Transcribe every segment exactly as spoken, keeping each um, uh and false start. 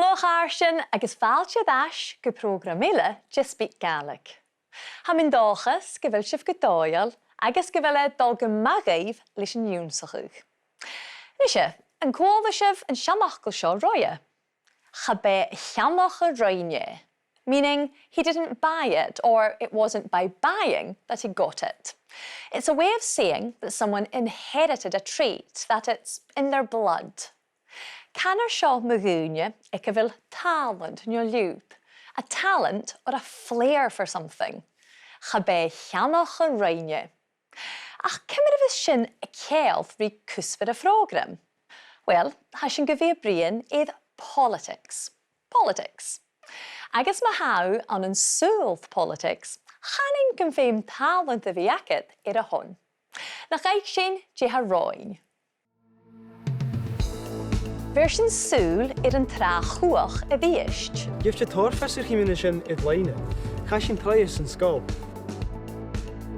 Halò a chàirdean agus fàilte air ais gu prògram eile de SpeakGaelic. Tha mi an dòchas gu bheil sibh gu dòigheil agus gu bheil e a' dol gu math dhuibh leis an ionnsachadh. Nise, an cuala sibh an seanfhacal seo roimhe? Cha b' e a cheannach a rinn e, meaning he didn't buy it or it wasn't by buying that he got it. It's a way of saying that someone inherited a trait, that it's in their blood. Canar seo mu dhaoine aig a bheil tàlant no liùb, a talent or a flair for something. Cha b' e a cheannach a rinn e. Ach ciamar a bhios sin a' ceangal ri cuspair a' phrògraim? Well, tha sinn gu bhith a' bruidhinn air politics. Politics. Agus ma tha thu ann an saoghal politics, chanainn gum feum tàlant a bhith agad air a shon. Nach fhaic sinn dè tha romhainn. Bheir sinn sùil air an tràth chumhach a-rithist. Gheibh sinn tòrr fios air chùisean sin air-loidhne. Chaidh sinn troimhe san sgoil.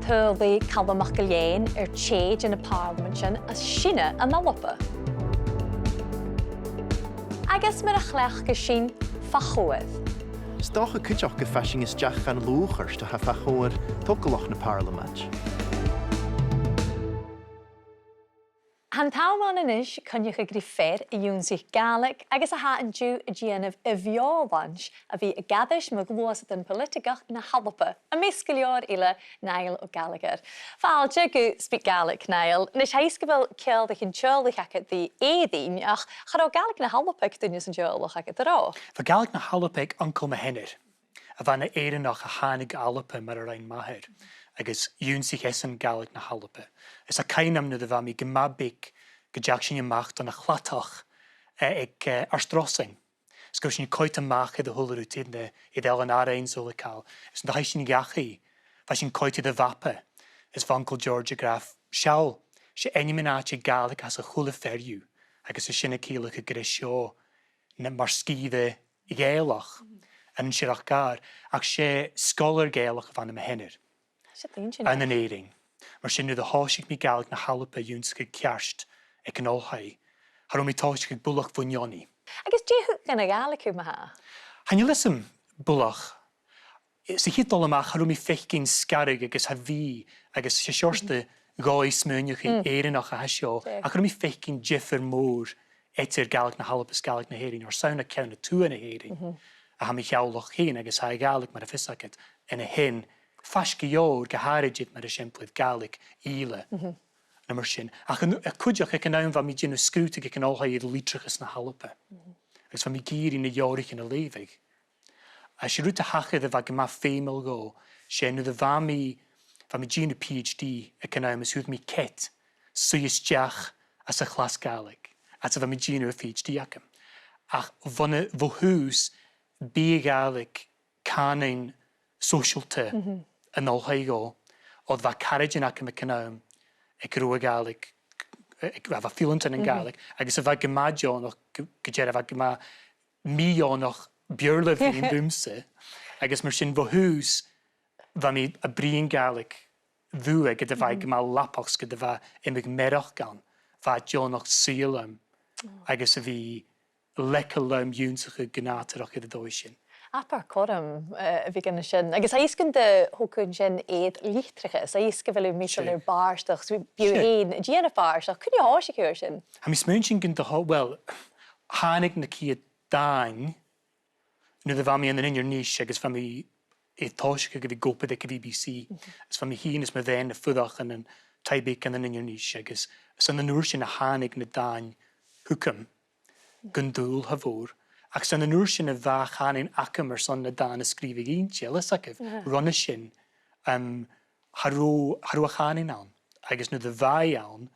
Tha Calum MacIlleathain air tè de na pàrlamaidean as sine an Alba. Agus mar a chleachdas sinn fa chomhair. 'S dòcha cuideachd gum faigh sinn a-steach dhan lùchairt a tha fa chomhair togalach na Pàrlamaid. Tha an t-àm ann a-nis coinneachadh ri fear a dh'ionnsaich Gàidhlig agus a tha an-diugh a' dèanamh a bheòshlaint a bhith ag aithris mu ghluasadan poilitigeach na h-Alba, am measg gu leòr eile, Niall O'Gallagher. Fàilte gu SpeakGaelic, Niall. A-nis, tha fhios gu bheil ceangal teaghlaich agad ri Èirinn, ach cha robh Gàidhlig na h-Alba aig duine san teaghlach agad, an robh? Bha Gàidhlig na h-Alba aig uncail mo sheanar, a bha na h-Èireannach a thàinig gu Alba mar a rinn m' athair, agus dh'ionnsaich esan Gàidhlig na h-Alba. Is tha cuimhn' agam nuair a bha mi gu math beag gun deach sinn a-mach dhan a' chladach, eh, aig, eh, Àird Rosain. Is ghabh sinn coimhead a-mach air a h-uile rud, air na, air Eilean Arainn 's a h-uile càil. Is nuair a chaidh sinn dhachaigh, bha sinn coimhead air a' mhapa, is bha Uncail George ag ràdh, "Seall, 's e ainmean-àite Gàidhlig a th' anns a h-uile fear dhiubh, agus tha sin a' ciallachadh gur e seo na, mar sgìre Ghàidhealach ann an Siorrachd Àir, ach 's e sgoilear Gàidhealach a bh' ann am mo sheanair." Tha sin inntinneach. Ann an Èirinn. Mar sin, nuair a thòisich mi Gàidhlig na h-Alba ionnsachadh ceart aig an oilthigh, cha robh mi a' tòiseachadh buileach bho neoni. Agus dè thug dhan a' Ghàidhlig thu, ma-thà? Chan eil fhios agam buileach. Sa chiad dol a-mach, cha robh mi a' faicinn sgaradh agus tha bhith, agus 's e seòrsa de dhòigh smaoineachaidh Èireannach a tha seo, ach cha robh mi a' faicinn diofar mòr eadar Gàidhlig na h-Alba is Gàidhlig na h-Èireann, air sgàth na ceann a tuath na h-Èireann, a tha mi a' ciallachadh fhèin, agus tha a' Ghàidhlig, mar a tha fios agad, an sin faisg gu leòr, gu h-àraidh, mar eisimpleir, Gàidhlig Ìle, no mar sin. Ach an, cuideachd aig an àm bha mi a' dèanamh sgrùdadh aig an oilthigh air litreachas na h-Alba. Agus bha mi ag iarraidh na leabhraichean a leughadh. Agus 's e rud a thachair a bha gu math feumail dhomh, 's e nuair a bha mi, bha mi a' dèanamh PhD aig an àm is fhuair mi cead suidhe a-steach anns a' chlas Gàidhlig, fhad 's a bha mi a' dèanamh a' PhD agam. Ach bhon a, bho thùs, b' e a' Ghàidhlig cànan sòisealta an oilthigh dhomh, oir bha caraidean agam aig an àm aig an robh a' Ghàidhlig, aig, bha, bha fileanta nan Gàidhlig, agus a bha gu math deònach, gu, gu dearbh, a bha gu math mì-dheònach Beurla a bhruidhinn riumsa, agus mar sin bho thùs bha mi a' bruidhinn Gàidhlig bhuaidh, ged a bha e gu math lapach 's ged a bha iomadh mearachd ann, bha e deònach saoghail agam agus a bhith leagail leam ionnsachadh gu nàdarrach air an dòigh sin. Abair cothrom, eh, a bhith gan sin. Agus tha fhios gun do thog thu an sin air litreachas, tha fhios gu bheil thu measail air bàrdachd, so bidh thu fhèin a' dèanamh bàrdachd. Cuin a thòisich thu air sin? Tha mi a' smaointinn gun do thog, well, thàinig na ciad dàin nuair a bha mi ann an Inbhir Nis agus bha mi air tòiseachadh a bhith ag obair aig a' B B C. Is bha mi fhìn is mo bhean a' fuireach ann an taigh beag ann an Inbhir Nis agus 's ann an uair sin a thàinig na dàin thugam gun dùil, cha mhòr. Ach 's ann an uair sin a bha cànain agam airson na dàin a sgrìobhadh innte, eil fhios agaibh, roimhe sin, em, cha robh, cha robh a' chànan ann. Agus nuair a bha i ann,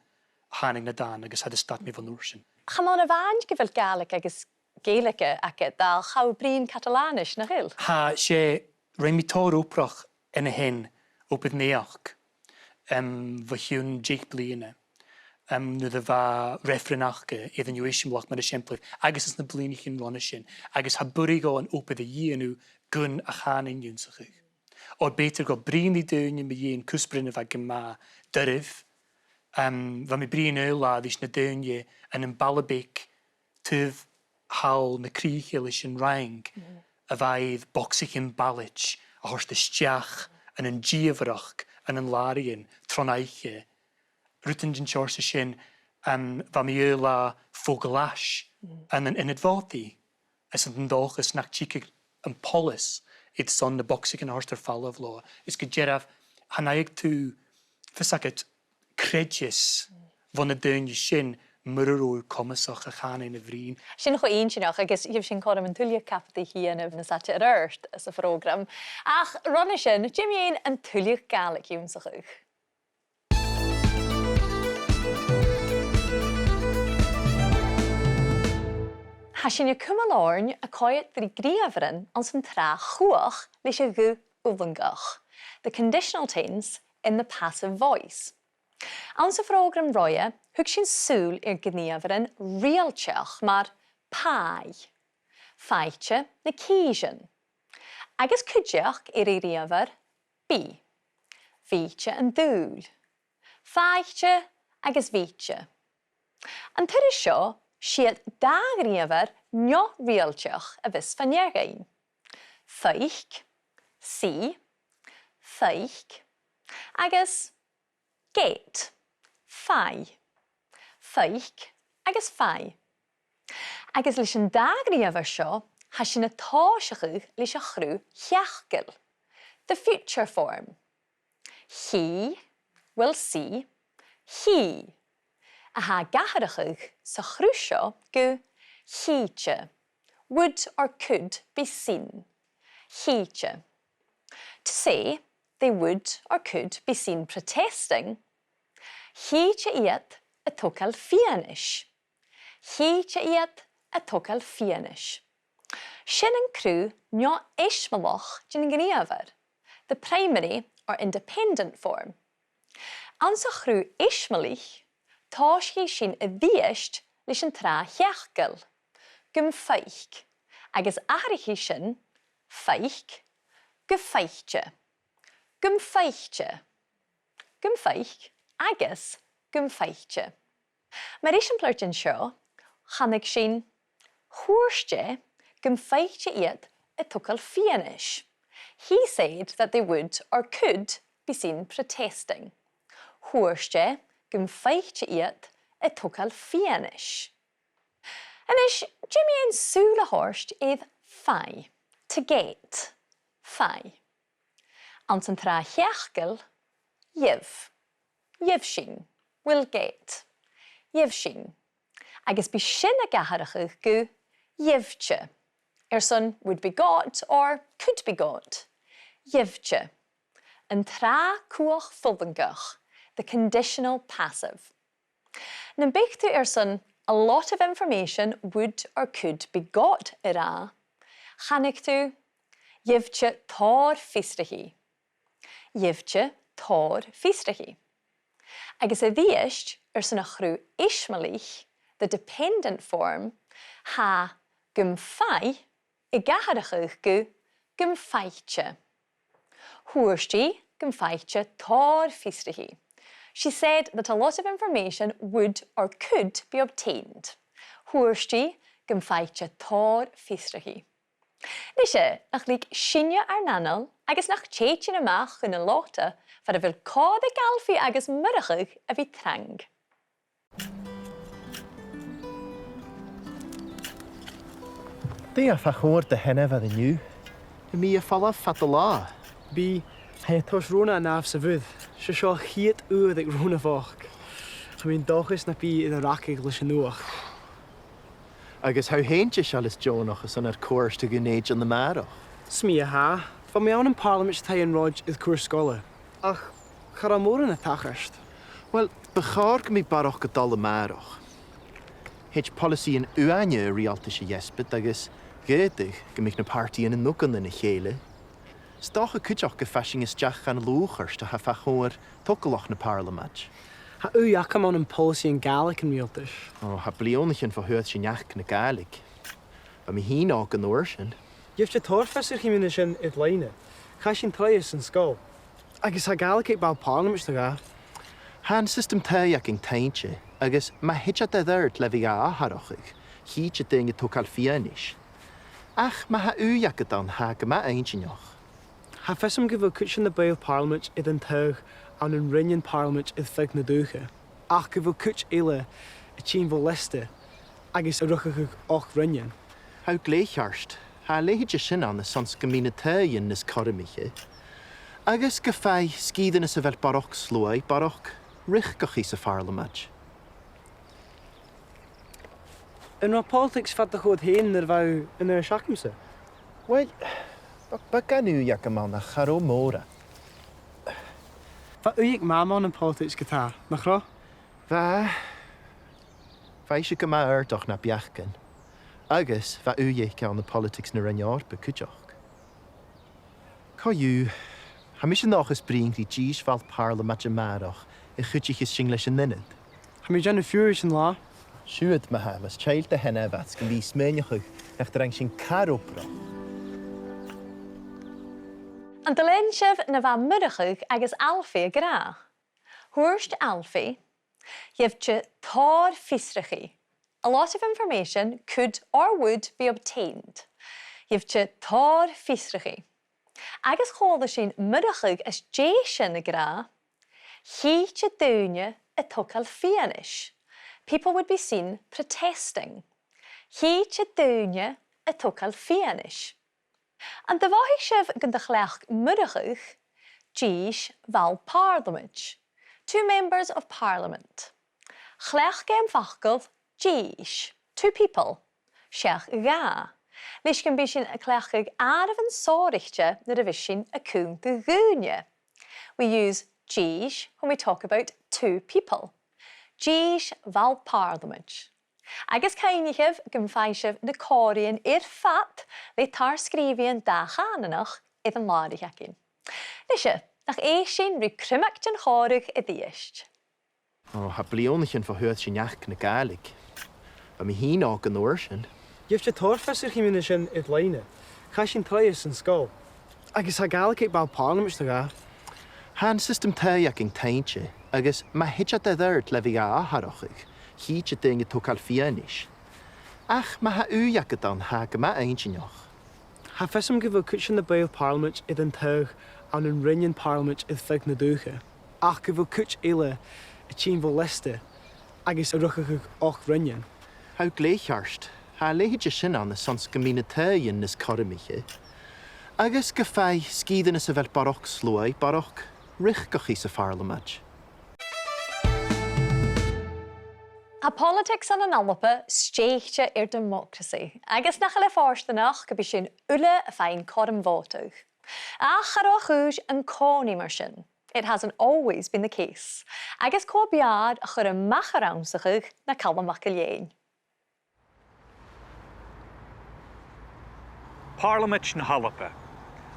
thàinig na dàin agus cha do stad mi bhon uair sin. Chan ann a-mhàin gu bheil Gàidhlig agus Gaeilge agad, ach tha thu a' bruidhinn Catalanais, nach eil? Tha, 's e, rinn mi tòrr obrach an sin, obair naidheachd, em, bho chionn deich bliadhna, em, nuair a bha reifreann aca air an Iuthas Shamhlach mar eisimpleir, agus anns na bliadhnaichean roimhe sin, agus tha e a' còrdadh rium an obair a dhèanamh gun a' chànan ionnsachadh. Oir b' fheudar dhomh bruidhinn ri daoine mu dheidhinn cuspairean a bha gu math doirbh. Em, bha mi a' bruidhinn aon latha ris na daoine ann am baile beag taobh thall na crìche leis an Fhraing, a bha air bogsaichean ballait a thoirt a-steach ann an dìomhaireachd ann an làraidhean tron oidhche. Rudan den t-seòrsa sin, em, bha mi eòlach fo ghlais ann an ionad bhòtaidh. Is an dòchas nach tigeadh am poileas airson na bogsaichean a thoirt air falbh leotha. Is gu dearbh, chan fhaigheadh tu, fios agad, creideas bho na daoine sin mura robh thu comasach a' cànain a bhruidhinn. Sin cho inntinneach agus gheibh sinn cothrom an tuilleadh cabadaich a dhèanamh nas fhaide air adhart sa phrògram. Ach ron a sin, dè mu dheidhinn an tuilleadh Gàidhlig ionnsachadh? Tha sinne a' cumail oirnn a' coimhead ri gnìomharan anns an tràth chumhach leis a' ghuth fhulangach, the conditional tense in the passive voice. Anns a' phrògram roimhe, thug sinn sùil air gnìomharan riaghailteach mar pàigh, fàighte na cìsean, agus cuideachd air a' ghnìomhair bidh, bhìte an dùil, fàighte agus bhìte. An turas seo, 's iad dà ghnìomhair neo-riaghailteach a bhios fa-near dhuinn. Faic, see, faic, agus get, faigh. Faic agus faigh. Agus leis an dà ghnìomhair seo, tha sinn a' tòiseachadh leis a' chruth-chearcaill, the future form. Chì, will see, chì, a tha ag atharrachadh sa chruth seo gu chìte, would or could be seen. Chìte. To say they would or could be seen protesting, chìte iad a' togail fianais. Chìte iad a' togail fianais. Sin an cruth neo-eisimeileach den ghnìomhair, the primary or independent form. Anns a' chruth eisimeileach, tòisichidh sinn a-rithist leis an tràth-chearcaill, gum faic, agus atharraichidh sinn faic, gu faighte, gum faighte, gum faic agus gum faighte. Mar eisimpleir den seo, chanadh sinn, thuirt e gum faighte iad a' togail fianais. He said that they would or could be seen protesting. Thuirt e gum faighte iad a' togail fianais. A-nis, dè mu dheidhinn sùil a thoirt air faigh, to get, faigh. Anns an tràth-chearcaill, gheibh, gheibh sinn, will get, gheibh sinn. Agus bidh sin ag atharrachadh gu gheibhte, airson would be got or could be got. Gheibhte. An tràth cumhach fulangach, the conditional passive. Nam biodh tu airson a lot of information would or could be got a ràdh, chanadh tu, gheibhte tòrr fiosrachaidh. Gheibhte tòrr fiosrachaidh. Agus a-rithist, airson a' chruth eisimeileach, the dependent form, tha gum faigh ag atharrachadh gu gum faighte. Thuirt i gum faighte tòrr fiosrachaidh. She said that a lot of information would or could be obtained. Thuirt i gum faighte tòrr fiosrachaidh. Nise, nach leig sinne ar n-anail agus nach tèid sinn a-mach chun an lota far a bheil còir aig Alfie agus Murchadh a bhith trang. Dè tha fa chomhair do sheanmhair an-diugh? Tha mi a' falbh fad an latha. Bidh. Tha i a' toirt Rona a-null sa bhùth. 'S e seo a' chiad uair aig Rona bhochd. Tha mi an dòchas nach bi i air a ragadh leis an fhuachd. Agus tha thu fhèin deiseil is deònach airson ar cuairt a Dhùn Èideann a-màireach? 'S mi a tha. Bha mi ann am Pàrlamaid Taigh an Ròid air cuairt sgoile. Ach cha robh mòran a' tachairt. Uill, bu chòir gum bi barrachd a' dol a-màireach. Thèid poileasaidhean uaine an riaghaltais a dheasbad agus dh'fhaodadh gum bi na pàrtaidhean an ugannan a chèile. 'S dòcha cuideachd gum faigh sinn a-steach dhan lùchairt a tha fa chomhair togalach na Pàrlamaid. Tha ùidh agam ann am poileasaidhean Gàidhlig an riaghaltais. Ò, tha bliadhnaichean bho fhuair sinn Achd na Gàidhlig. Bha mi fhìn òg an uair sin. Gheibh sinn tòrr fiosrachaidh mu dheidhinn sin air-loidhne. Chaidh sinn troimhe san sgoil. Agus tha Gàidhlig aig ball Pàrlamaid no dhà. Tha an siostam taghaidh againn teinnt, agus ma thèid iad air adhart le bhith ga atharrachadh, Chì sibh daoine a' togail fianais. Ach ma tha ùidh agad ann, tha e gu math inntinneach. Tha fios agam gu bheil cuid de na baill Pàrlamaid air an taghadh ann an roinnean Pàrlamaid air feadh na dùthcha, ach gu bheil cuid eile a' tighinn bho liosta agus a' riochdachadh ochd roinnean. Tha thu glè cheart. Tha a leithid sin ann airson 's gum bi na taighean nas cothromaiche, agus gum faigh sgìrean anns a bheil barrachd sluaigh barrachd riochdachadh sa Phàrlamaid. An robh politics fad do chomhair fhèin nuair a bha thu an aois agamsa? Uill, b-, bha beagan ùidh agam ann ach cha robh mòran. Bha ùidh aig Mam ann am politics ge-tà, nach robh? Bha. Bha ise gu math àrdach na beachdan. Agus bha ùidh aice ann am politics na Roinn Eòrpa cuideachd. Co-dhiù, tha mise an dòchas bruidhinn ri dithis bhall Pàrlamaid a-màireach a chuidicheas sinn leis an ionad. Tha mi a' dèanamh fiughair san latha. Siuthad ma-thà, mus toil do theine a bh' agad, 's gum bi smaoineachadh nach do rinn sinn car obrach. An do lean sibh na bha Murchadh agus Alfie ag ràdh? Thuirt Alfie, gheibh thu tòrr fiosrachaidh. A lot of information could or would be obtained. Gheibh thu tòrr fiosrachaidh. Agus chuala sinn Murchadh às dèidh sin ag ràdh, chì thu daoine a' togail fianais. People would be seen protesting. Chì thu daoine a' togail fianais. An do mhothaich sibh gun do chleachd Murchadh dithis bhall Pàrlamaid? Two members of Parliament. Chleachd e am facal dithis, two people, seach dhà, leis gum bi sinn a' cleachdadh àireamhan sònraichte nuair a bhios sinn a' cunntadh dhaoine. We use dithis when we talk about two people. Dithis bhall Pàrlamaid. Agus cuimhnichibh gum faigh sibh na còmhraidhean air fad le tar-sgrìobhaidhean dà-chànanach air an làraich againn. Nise, nach èist sinn ri criomag den chòmhradh a-rithist. Ò, tha bliadhnaichean bho thuirt sinn Achd na Gàidhlig. Bha mi fhìn òg an uair sin. Gheibh thu tòrr fiosrachaidh mu dheidhinn sin air-loidhne. Chaidh sinn troimhe san sgoil. Agus tha Gàidhlig aig ball Pàrlamaid no dhà. Tha an siostam taghaidh againn toinnte, agus ma thèid iad air adhart le bhith ga atharrachadh, chì thu daoine a' togail fianais. Ach ma tha ùidh agad ann, tha e gu math inntinneach. Tha fios agam gu bheil cuid de na baill Pàrlamaid air an taghadh ann an roinnean Pàrlamaid air feadh na dùthcha, ach gu bheil cuid eile a' tighinn bho liosta agus a' riochdachadh ochd roinnean. Tha thu glè cheart. Tha a leithid sin ann airson 's gum bi na taighean nas cothromaiche, agus gum faigh sgìrean anns a bheil barrachd sluaigh barrachd riochdachadh sa Phàrlamaid. Tha politics ann an Alba stèidhichte air democracy, agus nach eil e fortanach gum bi sinn uile a' faighinn cothrom bhòtadh. Ach cha robh a' chùis an-còmhnaidh mar sin. It hasn't always been the case, agus cò b' fheàrr a chuir a-mach an rannsachadh na Calum MacIlleathain. Pàrlamaid na h-Alba.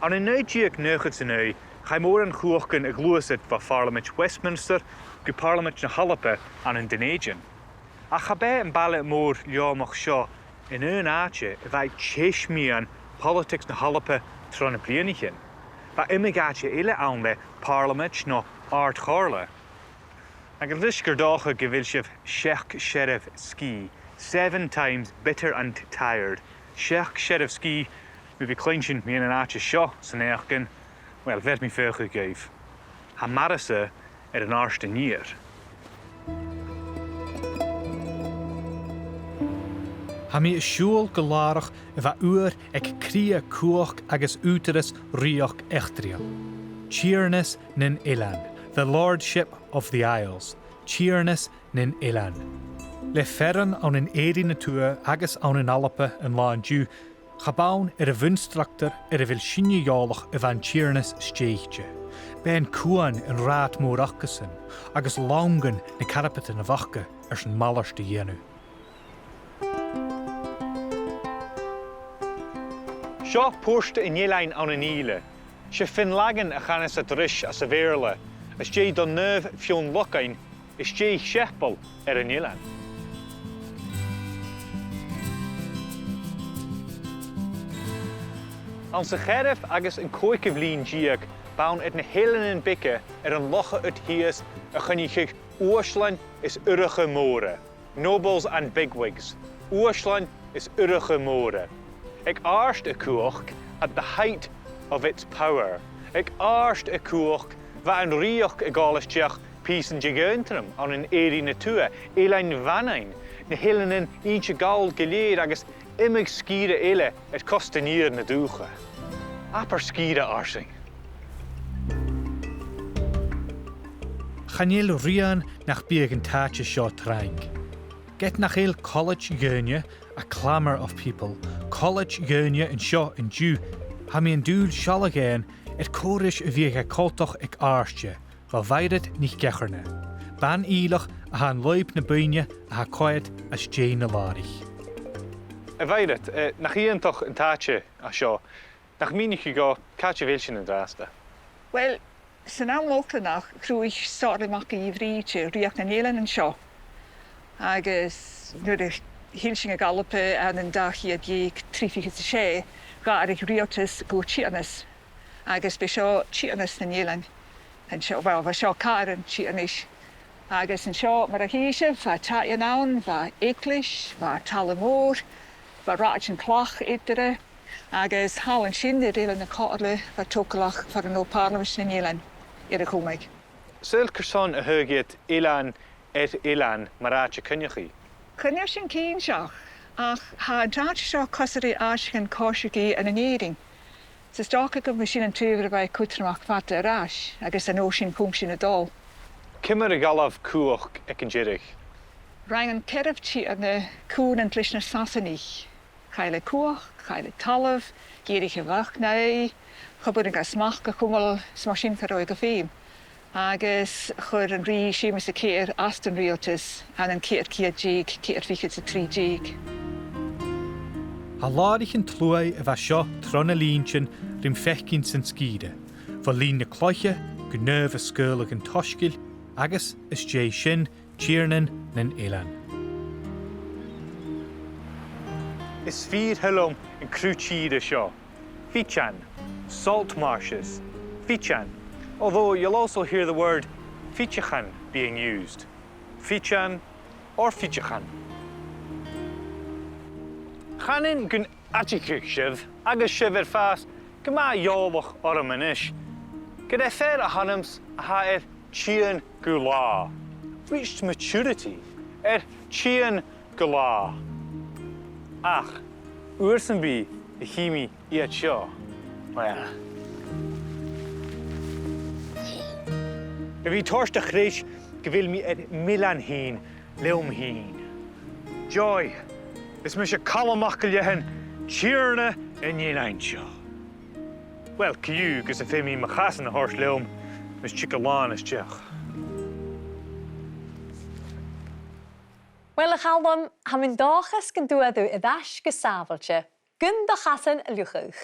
Ann an naoi deug naochad 's a naoi, chaidh mòran chumhachdan a ghluasad bho Phàrlamaid Westminster gu Pàrlamaid na h-Alba ann an Dùn Èideann. Ach cha b' e am baile mòr leòmach seo an aon àite a bha aig teis-meadhan poilitigs na h-Alba tro na bliadhnaichean. Bha iomadh àite eile ann le pàrlamaid no àrd-chomhairle. Agus leis gur dòcha gu bheil sibh seachd searbh sgìth, seven times bitter and tired, seachd searbh sgìth, mu bhith a' cluinntinn mu dheidhinn an àite seo san fhaicinn, uill, bheir mi faochadh dhuibh. Tha m' aire-sa air an àird an iar. Tha mi a' siubhal gu làrach a bha uair aig cridhe cumhachd agus ùghdarras rìoghachd eachdraidheil. Tighearnas nan Eilean, the Lordship of the Isles, Tighearnas nan Eilean. Le fearann ann an Èirinn a Tuath agus ann an Alba an là an-diugh, cha b' ann air a' bhun-structar air a bheil sinne eòlach a bha an tighearnas stèidhichte. B' e an cuan an rathad mòr acasan, agus longan na carbadan a bh' aca airson malairt a dhèanamh. Seo Port an Eilein ann an Ìle. 'S e Finlaggan a chanas iad ris anns a' Bheurla, às dèidh do Naomh Fionn Logainn, às dèidh Seapal air an eilean. Anns a' cheathramh agus an còigeamh linn deug, b' ann air na h-eileanan beaga air an locha ud shìos a choinnicheadh uaislean is urracha mòra, nobles and bigwigs. uaislean is urracha mòra. Aig àirde a' chumhachd, at the height of its power. Aig àirde a' chumhachd, bha an rìoghachd a' gabhail a-steach pìosan de dh'Aontroim ann an Èirinn a Tuath, Eilean Mhanainn, na h-Eileanan Innse Gall gu lèir agus iomadh sgìre eile air costa an iar na dùthcha. Abair sgìre fharsaing. Chan eil rian nach biodh an t-àite seo trang. Ged nach eil colainn dhaoine, a clamour of people, colainn dhaoine an seo an-diugh, tha mi an dùil sealladh fhaighinn air cò ris a bhiodh e coltach aig àirde, bho Mhairead NicEachairne, ban-fhìdhleach a tha an lùib na buidhne a tha coimhead às dèidh na làraich. A Mhairead, eh, nach iongantach an t-àite a tha seo, nach mìnich thu dhomh càit a bheil sinn an-dràsta? Uill, san àm Lochlannach, chruthaich Somhairle Mac Aodha Bhrìghde Rìoghachd nan Eilean an seo. Agus nuair a thill sinn gu Alba ann an dà cheud deug trì fichead 's a sia, dh'atharraich riaghaltas gu Tighearnas. Agus b' e seo Tighearnas nan Eilean. An seo, uill, b' e seo càr an Tighearnais. Agus an seo, mar a chì sibh, bha taighean ann, bha eaglais, bha talla mòr, bha rathaidean clach eatarra, agus thall an sin, air Eilean na Comhairle, bha togalach far an robh Pàrlamaid nan Eilean air a chumail. Saoil carson a thagh iad eilean air eilean mar àite coinneachaidh? Chan eil sin cinnteach, ach tha an t-àite seo cosgail ri àiteachan coisrigidh ann an Èirinn. 'S dòcha gum b' e sin an t-adhbhar a bha e cudromach fada air ais, agus an uair sin chùm sin a' dol. Ciamar a dh'fhalbh cumhachd aig an deireadh? Rinn an ceathramh tighearna cùmhnant leis na Sasannaich. Chaill e cumhachd, chaill e talamh, dh'èirich a mhac na aghaidh, cha b' urrainn dha smachd a chumail, 's mar sin cha robh e gu feum. Agus chuir an rìgh Seumas a Ceithir às don riaghaltas ann an ceithir ceud deug, ceithir fichead 's a trì deug. Tha làraichean-tlùthaidh a bha seo tro na linntean rim faicinn san sgìre, bho linn na cloiche gu naomh-sgaoileadh an t-soisgeil agus, às dèidh sin, Tighearnan nan Eilean. Is fìor thoil leam an cruth-tìre seo. Fitean, salt marshes, fitean, although you'll also hear the word fiteachan being used. Fitean or fiteachan. Chanainn gun aideachadh sibh, agus sibh air fàs gu math eòlach orm a-nis, gur e fear a th' annams a tha air tighinn gu latha. Reached maturity, air tighinn gu latha. Ach uair sam bith a chì mi iad seo, well, bidh mi a' toirt a chreids gu bheil mi air m' eilean fhìn leam fhìn. Joy, is mise Calum MacIllEathain, Tighearna an eilein seo. Well, co-dhiù, gus am feum mi mo chasan a thoirt leam mus tig an làn a-steach. Well, a Chaluim, tha mi an dòchas gun d' fhuair thu air ais gu sàbhailte, gun do chasan fhliuchadh.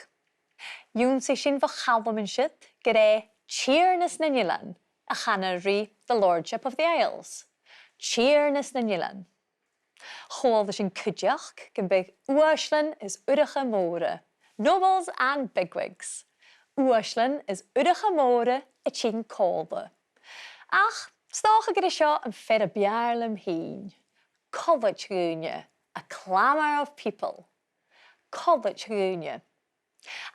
Dh'ionnsaich sinn bho Chalum an siud gur e Tighearnas nan Eilean a chanar ri the Lordship of the Isles. Tighearnas nan Eilean. Chuala sinn cuideachd gum biodh uaislean is urracha mòra, nobles and bigwigs, uaislean is urracha mòra a' tighinn còmhla. Ach 's dòcha gur e seo am fear a b' fheàrr leam fhìn. Colainn dhaoine, a clamour of people. Colainn dhaoine.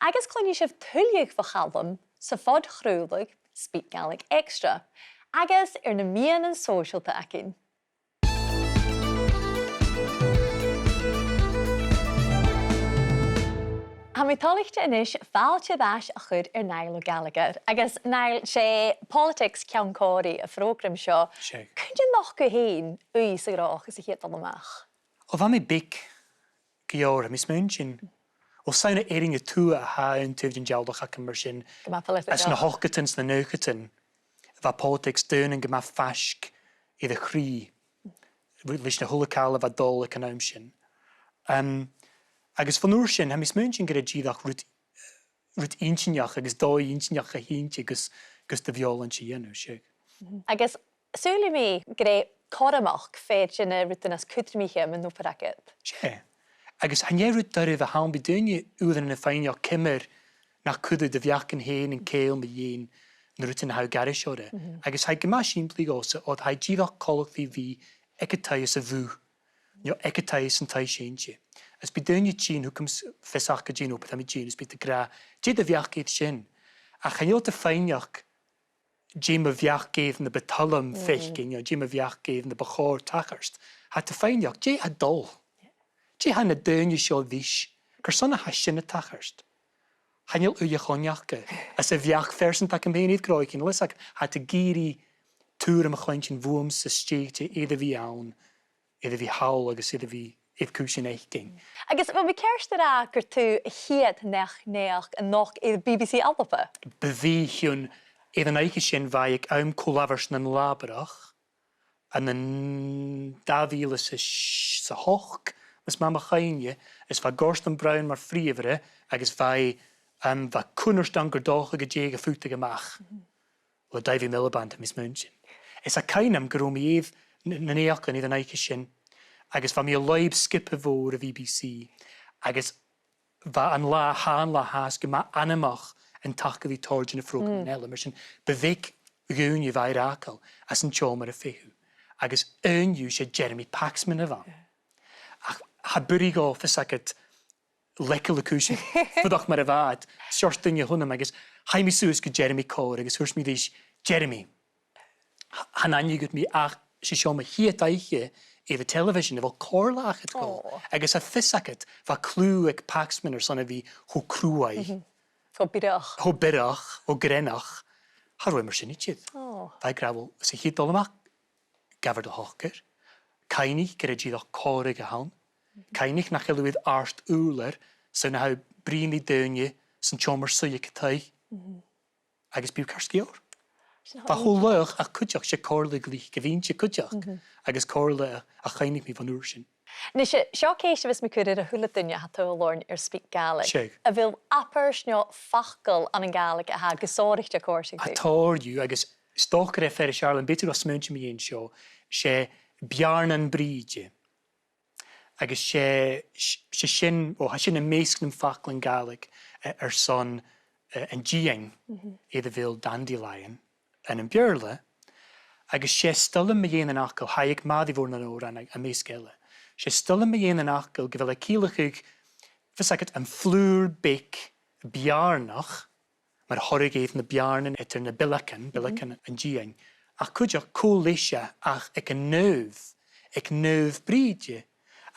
Agus cluinnidh sibh tuilleadh bho Chalum sa phod-chraoladh SpeakGaelic Extra, agus air na meadhanan sòisealta againn. Tha mi toilichte a-nis fàilte air ais a chur air Niall O'Gallagher, agus Niall, 's e politics ceann còmhraidh a' phrògraim seo. 'S e. Cuin a nochd thu fhèin, ùidh sa ghnothach sa chiad dol a-mach? O, bha mi beag gu leòr, tha mi a' smaointinn. O, 's ann à Èirinn a Tuath a tha aon taobh den dealbh agam mar sin. Gu math political. Anns na h-ochdadan, 's na naochadan, bha politics daonnan gu math faisg air a' chridhe, leis na h-uile càil a bha dol aig an àm sin. Em, agus bhon uair sin, tha mi a' smaointinn gur e dìreach rud, rud inntinneach agus dòigh inntinneach a th' innte gus, gus do bheòshlaint a dhèanamh, seadh. Agus saoilidh mi gur e cothromachd fear de na rudan as cudromaiche mun obair agad. 'S e. Agus chan e rud doirbh a th' ann, bidh daoine uaireannan a' faighneachd ciamar nach cuir thu do bheachdan fhèin an cèill mu dheidhinn na rudan a tha thu ag aithris orra. Mhm. Agus tha e gu math sìmplidh dhòmhsa, oir tha e dìreach coltach ri bhith aig an taigh sa bhùth. no aig an taigh, san taigh-seinnse. Is bidh daoine a' tighinn thugam, fios aca dè an obair a tha mi a' dèanamh, is bidh iad ag ràdh, "Dè do bheachd air sin?" Ach chan eil iad a' faighneachd dè mo bheachd air na bu toil leam faicinn, no dè mo bheachd air na bu chòir tachairt. Tha iad a' faighneachd dè tha dol. Dè tha na daoine seo ris? Carson a tha sin a' tachairt? Chan eil ùidh aca anns a' bheachd phearsanta agam fhèin air gnothaichean, leis ach tha iad ag iarraidh tuairim a chluinntinn bhuamsa, 's dòcha, air a bhith ann, air a bhith thall agus air a bhith air cùisean fhaicinn. Agus bheil mi ceart a ràdh gur tu a' chiad neach-naidheachd a nochd air B B C Alba? Bu mhi, chionn, air an oidhche sin bha e aig àm co-labhairt nan Làbarach, ann an dà mhìle 's a h-ochd, mas math mo chuimhne, is bha Gordon Brown mar phrìomhaire, agus bha e, um, bha cunnart ann gur dòcha gun tèid a phutadh a-mach le Davy Miliband, tha mi a' smaointinn. Is tha cuimhn' agam gun robh mi air na, na naidheachdan air an oidhche sin, agus bha mi an lùib sgioba mhòr a' B B C, agus bha an latha, tha an latha shuas gu math anmoch an taca ri tòrr de na prògraman eile. Mar sin, bu bheag dhaoine a bha air fhàgail anns an t-seòmar a' feitheamh. Agus aon dhiubh, 's e Jeremy Paxman a bh' ann. Ach cha b' urrainn dhomh, fios agad, leigeil a' chùis fuireach mar a bha iad, seòrsa duine a th' annam, agus chaidh mi suas gu Jeremy còmhla agus thuirt mi ris, "Jeremy, th-, chan aithne dhut mi, ach 's e seo mo chiad oidhche air an telebhisean, a bheil comhairle agad dhomh?" Agus tha fios agad, bha cliù aig Paxman airson a bhith cho cruaidh, cho biorach, cho biorach, cho greannach. Cha robh e mar sin idir. Bha e ag ràdh, "Uill, sa chiad dol a-mach, gabh air do shocair. Cuimhnich gur e dìreach còmhradh a th' ann. Cuimhnich nach eil thu air àrd-ùrlar, 's ann a tha thu a' bruidhinn ri daoine san t-seòmar-suidhe aig an taigh. Agus bidh thu ceart gu leòr." Bha e cho laghach, ach cuideachd 's e comhairle ghlic a bh' innte cuideachd, agus comhairle a, a chuimhnich mi bhon uair sin. Nise, seo ceist a bhios mi a' cur air a h-uile duine a tha a' tadhal oirnn air SpeakGaelic. Seadh. A bheil abairt no facal ann an Gàidhlig a tha gu sònraichte a' còrdadh riut? Tha tòrr dhiubh, agus 's dòcha gur e fear as fheàrr leam, b' fheudar dhomh smaointinn mu dheidhinn seo, 's e Beàrnan Brìde. Agus 's e, 's e, 's e sin, o, tha sin am measg nam faclan Gàidhlig, eh, airson, eh, an dìthean air a bheil dandelion ann am Beurla. Agus 's e 's toil leam mu dheidhinn an fhacail, tha e aig Màiri Mhòr nan Òran a, am measg eile. 'S e 's toil leam mu dheidhinn an fhacail gu bheil e a' ciallachadh, fios agad, am flùr beag beàrnach, mar thoradh air na beàrnan eadar na bileagan, bileagan an dìthein, ach cuideachd cò leis e ach aig an naomh, aig Naomh Brìde.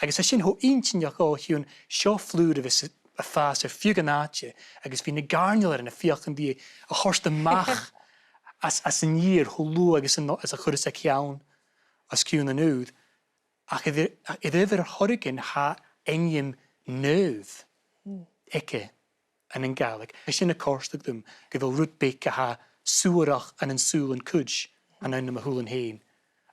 Agus tha sin cho inntinneach, o chionn seo flùr a bhios a' fàs air feadh an àite, agus bidh na gàirnealairean a' feuchainn ri a thoirt a-mach às, às an fheur cho luath agus an, às a chuireas e ceann os cionn an ùir. Ach air, air adhbhar air choreigin tha ainm naomh aige ann an Gàidhlig. Tha sin a' còrdadh rium, gu bheil rud beag a tha suarach ann an saoghal an cuid, ann an àm a th' uile fhèin,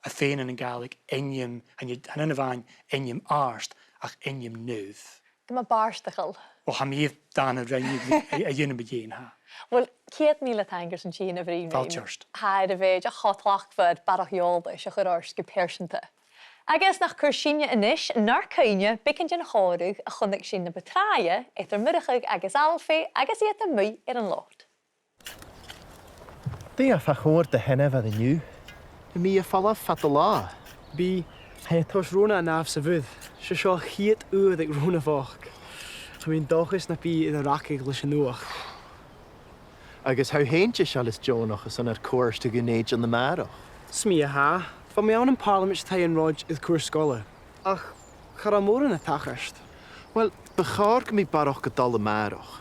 a' faighinn ann an Gàidhlig ainm, chan e, chan ann a-mhàin ainm àrd, ach ainm naomh. Gu math bàrdachail. O, tha mi air dàna rinn a, a dhèanamh mu dheidhinn, tha. Uill, ceud mìle taing airson tighinn a bhruidhinn rinn. Fàilte ort. Tha e air a bhith cho tlachdmhor barrachd eòlais a chur ort gu pearsanta. Agus nach cuir sinne a-nis nar cuimhne beagan den chòmhradh a chunnaic sinn na bu tràithe eadar Murchadh agus Alfie agus iad a-muigh air an lot. Dè tha fa chomhair do sheanmhair an-diugh? Tha mi a' falbh fad an latha. Bidh. Tha e a' toirt Rona a-null sa mhuir. 'S e seo a' chiad uair aig Rona a-nochd. Tha mi an dòchas nach bi i air a ragadh leis an fhuachd. Agus tha thu fhèin deiseil is deònach airson ar cuairt a Dhùn Èideann a-màireach. 'S mi a tha. Bha mi ann am Pàrlamaid Taigh an Ròid air cuairt sgoile. Ach cha robh mòran a' tachairt. Uill, bu chòir gum bi barrachd a' dol a-màireach.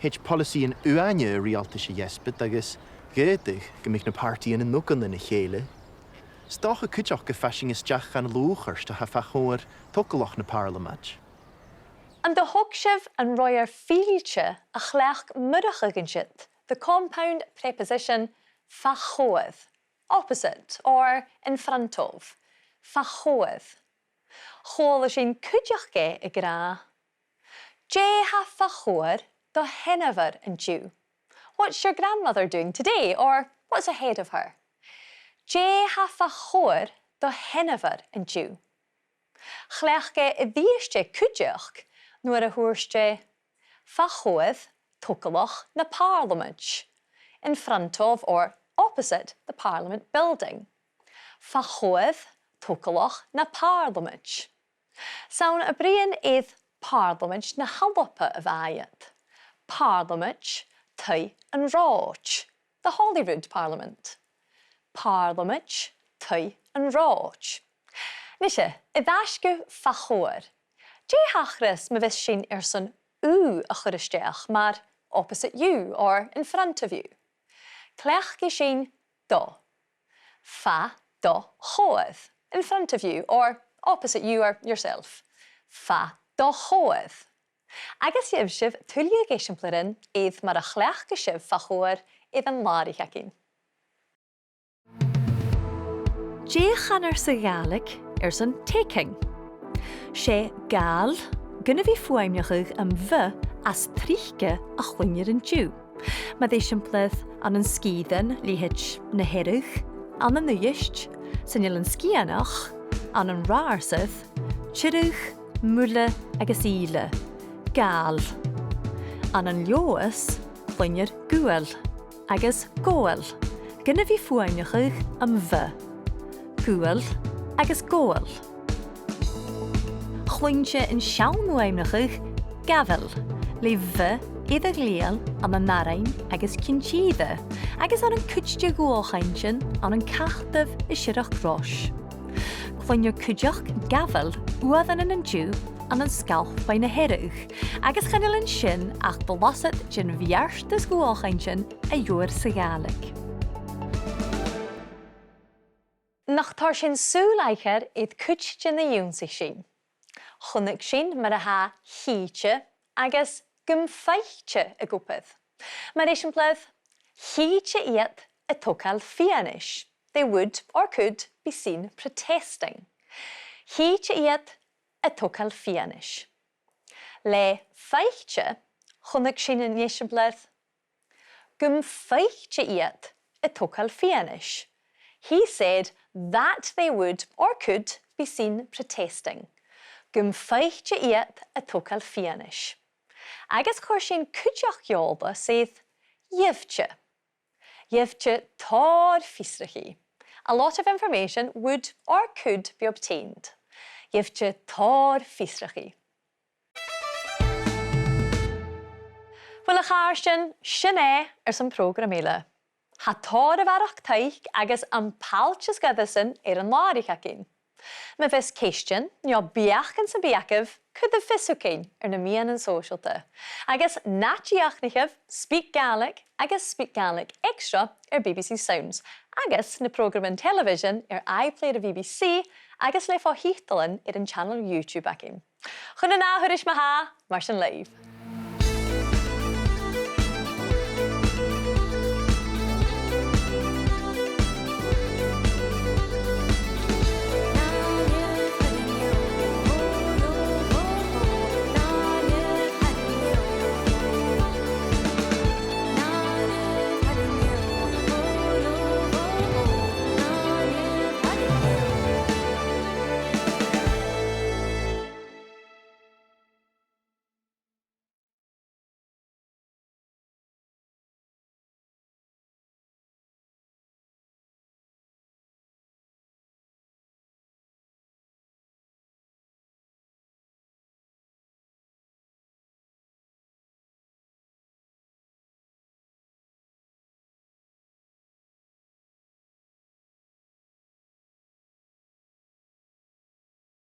Thèid poileasaidhean uaine an riaghaltais a dheasbad agus dh'fhaodadh gum bi na pàrtaidhean a' nochdadh a chèile. 'S dòcha cuideachd gum faigh sinn a-steach dhan lùchairt a tha fa chomhair togalach na Pàrlamaid. An do thog sibh an roimhear fillte a chleachd Murchadh an siud, the compound preposition fa chomhair, opposite or in front of, fa chomhair? Chuala sinn cuideachd e ag ràdh, dè tha fa chomhair do sheanmhair an-diugh? What's your grandmother doing today? Or what's ahead of her? Dè tha fa chomhair do sheanmhair an-diugh? Chleachd e a-rithist e cuideachd nuair a thuirt e, fa chomhair togalach na Pàrlamaid, in front of or opposite the Parliament building. Fa chomhair togalach na Pàrlamaid. 'S ann a' bruidhinn air Pàrlamaid na h-Alba a bha iad. Pàrlamaid Taigh an Ròid, the Holyrood Parliament. Pàrlamaid Taigh an Ròid. Nise, air ais gu fa chomhair. Dè thachras ma bhios sinn airson thu a chur a-steach mar opposite you or in front of you? Cleachdaidh sinn do. Fa do chomhair, in front of you, or opposite you or yourself. Fa do chomhair. Agus gheibh sibh tuilleadh eisimpleirean air mar a chleachdas sibh fa chomhair air an làraich againn. Dè chanar sa Ghàidhlig airson taking? 'S e gabhail, gun a bhith fuaimneachadh am V às trice a chluinnear an-diugh. Mar eisimpleir, ann an sgìrean leithid na Hearadh, ann an Uibhist, san Eilean Sgitheanach, ann an Ratharsair, Tiriodh, Muile agus Ìle. Gabhail. Ann an Leòdhas, cluinnear gabhail agus gabhail, gun a bhith fuaimneachadh am V. Gabhail agus gabhail. Chluinnte an seann fhuaimneachadh gabhail, le V air a ghlèidheil ann an Arainn agus Cinn Tìre, agus ann an cuid de dhualchainntean ann an Cataibh is Siorrachd Rois. Cluinnear cuideachd gabhail uaireannan an-diugh ann an Sgalpaigh na Hearadh, agus chan eil an sin ach blasad den bheartas dhualchainntean a gheibhear sa Ghàidhlig. Nach toir sinn sùil aithghearr air cuid de na dh'ionnsaich sinn? Chunnaic sinn mar a tha chìte agus gum faighte ag obair. Mar eisimpleir, chìte iad a' togail fianais. They would or could be seen protesting. Chìte iad a' togail fianais. Le faighte, chunnaic sinn an eisimpleir gum faighte iad a' togail fianais. He said that they would or could be seen protesting. Gum faighte iad a' togail fianais. Agus chuir sinn cuideachd eòlas air gheibhte. Gheibhte tòrr fiosrachaidh. A lot of information would or could be obtained. Gheibhte tòrr fiosrachaidh. Uill, a chàirdean, sin e airson prògram eile. Tha tòrr a bharrachd taic agus am pailteas goireasan air an làraich againn. Ma bhios ceistean no beachdan sam bith agaibh, cuiribh fios thugainn air na meadhanan sòisealta. Agus na dìochuimhnichibh SpeakGaelic agus SpeakGaelic Extra air B B C Sounds, agus na prògraman telebhisean air iPlayer a' B B C agus le fo-thiotalan air an channel YouTube againn. Chun an ath thuras ma-thà, mar sin leibh.